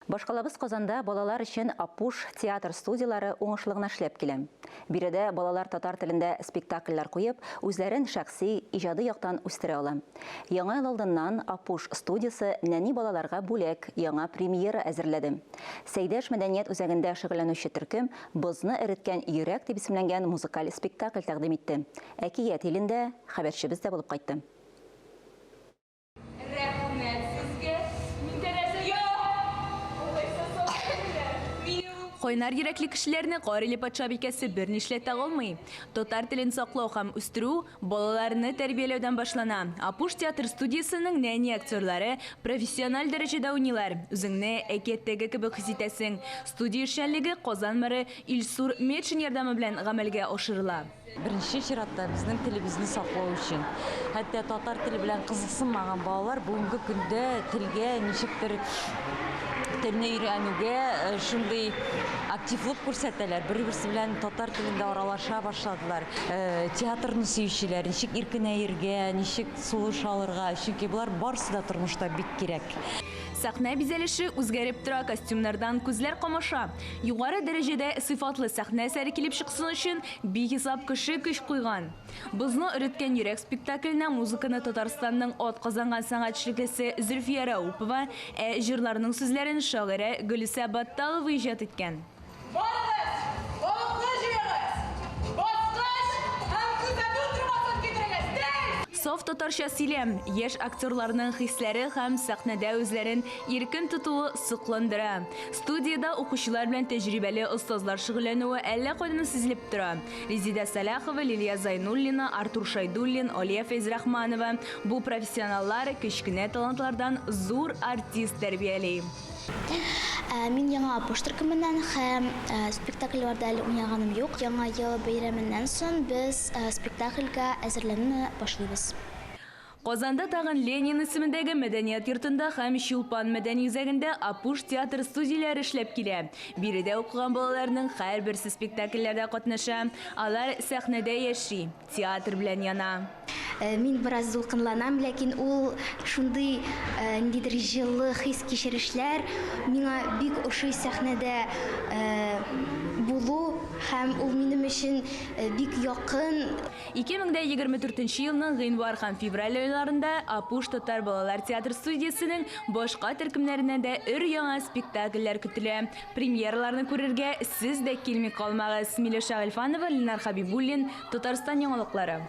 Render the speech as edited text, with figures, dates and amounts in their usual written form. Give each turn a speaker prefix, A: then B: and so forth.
A: Башкалабыз Казанда балалар өчен Апуш театр студияләре уңышлы гына эшләп килә. Биредә балалар татар телендә спектакльләр куеп, үзләрен шәхси, иҗади яктан үстерә ала. Яңа ел алдыннан Апуш студиясе нәни балаларга бүләк, яңа премьера әзерләде. Сәйдәш мәдәният үзәгендә шөгыльләнүче төркем Бозны эреткән йөрәк дип исемләнгән музыкаль спектакль тәкъдим итте. Әкият илендә хәбәрчебез дә булып кайтты.
B: Рәхмәт сезгә. Мин тәрәзә Юк! Алайса сау булыгыз. Мине ул.
C: Кайнар йөрәкле кешеләрне Кар иле патшабикәсе бернишләтә алмый. Татар телен саклау һәм үстерү балаларны тәрбияләүдән башлана. Апуш театр студиясенең нәни актерлары профессиональ дәрәҗәдә уйныйлар. Үзеңне әкияттәге кебек хис итәсең. Студия эшчәнлеге Казан мэры Илсур Метшин ярдәме белән гамәлгә ашырыла.
D: Беренче чиратта, безнең телебезне саклау өчен. Хәтта татар теле белән кызыксынмаган балалар бүгенге көндә телгә ничектер телне өйрәнүгә э, шундый активлык күрсәтәләр. Бер-берсе белән татар телендә аралаша башладылар. Э, театрны сөючеләр, ничек иркенәергә, ничек сулыш алырга, чөнки болар барысы да тормышта бик кирәк.
C: Сәхнә бизәлеше үзгәреп тора, костюмнардан күзләр камаша. Югары дәрәҗәдә сыйфатлы сәхнә әсәре килеп чыксын өчен бихисап кеше көч куйган. Бозны өреткән йөрәк спектакленә музыканы Татарстанның атказанган сәнгать эшлеклесе Зөлфия Рәүпова, ә җырларның сүзләрен шагыйрә Гөлүсә Батталова иҗат иткән.
B: Барыгыз, балыкны җыегыз! Баскыч һәм күзәтү трубасын китерегез, тиз!
C: Саф татарча сөйләм, яшь актерларның хисләре һәм сәхнәдә үзләрен иркен тотуы сокландыра. Студиядә укучылар белән тәҗрибәле остазлар шөгыльләнүе әллә кайдан сизелеп тора. Резидә Сәлахова, Лилия Зайнуллина, Артур Шәйдуллин, Алия Фәйзрахманова, бу профессионаллар кечкенә талантлардан зур артист тәрбияли.
E: Мин Яңа Апуш төркеменнән һәм спектакльләрдә әле уйнаганым юк. Яңа ел бәйрәменнән соң без спектакльгә әзерләнүне башлыйбыз.
C: Казанда тагын Ленин исемендәге мәдәният йортында һәм Чулпан мәдәни үзәгендә Апуш театр студияләре эшләп килә. Биредә укыган балаларның һәрберсе спектакльләрдә катнаша. Алар сәхнәдә яши. Театр белән яна.
E: Мин бераз дулкынланам, ләкин ул шундый ниндидер җылы хис-кичерешләр. Миңа бик ошый сәхнәдә булу һәм ул минем өчен бик якын.
C: 2024 нче елның гыйнвар һәм февраль айларында Апуш татар балалар театр студиясенең башка төркемнәреннән дә өр-яңа спектакльләр көтелә. Премьераларны күрергә сез дә килми калмагыз. Миләүшә Гыйльфанова, Ленар Хәбибуллин, Татарстан яңалыклары.